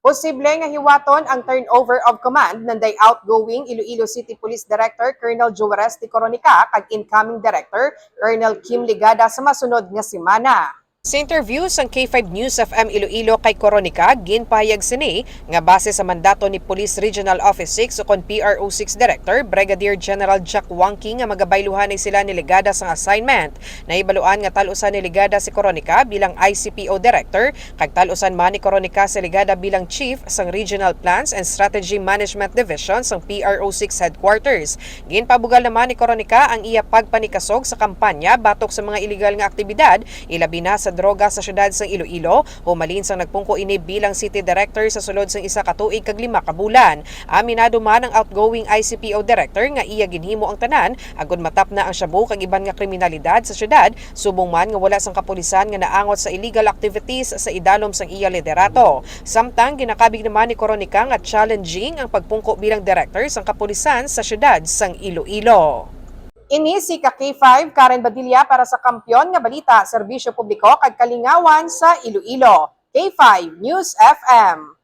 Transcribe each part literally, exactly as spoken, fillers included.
Posible nga hiwaton ang turnover of command nanday outgoing Iloilo City Police Director Colonel Joares de Coronica kag incoming Director Colonel Kim Ligada sa masunod nga semana. Sa interview sang K five News F M Iloilo kay Coronica, ginpahayag sini nga base sa mandato ni Police Regional Office six ukon P R O six Director Brigadier General Jack Wangki nga magabayluhanay sila ni Ligada sang assignment. Nahibaluan nga tal-usan ni Ligada si Coronica bilang I C P O Director kag tal-usan man ni Coronica si Ligada bilang Chief sang Regional Plans and Strategy Management Division sang P R O six Headquarters. Ginpabugal naman ni Coronica ang iya pagpanikasog sa kampanya batok sa mga iligal nga aktibidad, ilabi na sa droga sa siyudad sang Iloilo, humalin sang nagpungko ini bilang city director sa sulod sang isa ka tuig kag lima ka bulan. Aminado man ang outgoing I C P O director nga iya ginhimo ang tanan agod matapna ang shabu kag iban nga kriminalidad sa siyudad, subong man nga wala sang kapulisan nga naangot sa illegal activities sa idalom sang iya liderato. Samtang ginakabig naman ni Coronica nga challenging ang pagpungko bilang director sang kapulisan sa siyudad sang Iloilo. Ini si ka K five, Karen Badilla para sa Kampiyon nga Balita, Serbisyo Publiko kag Kalingawan sa Iloilo. K five News F M.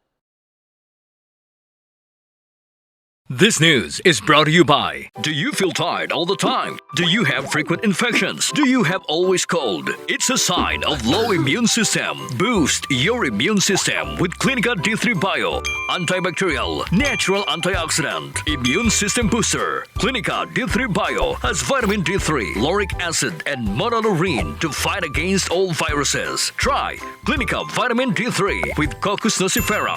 This news is brought to you by. Do you feel tired all the time? Do you have frequent infections? Do you have always cold? It's a sign of low immune system. Boost your immune system with Clinica D three Bio. Antibacterial, natural antioxidant, immune system booster. Clinica D three Bio has vitamin D three, lauric acid, and monolaurin to fight against all viruses. Try Clinica Vitamin D three with Cocos nucifera.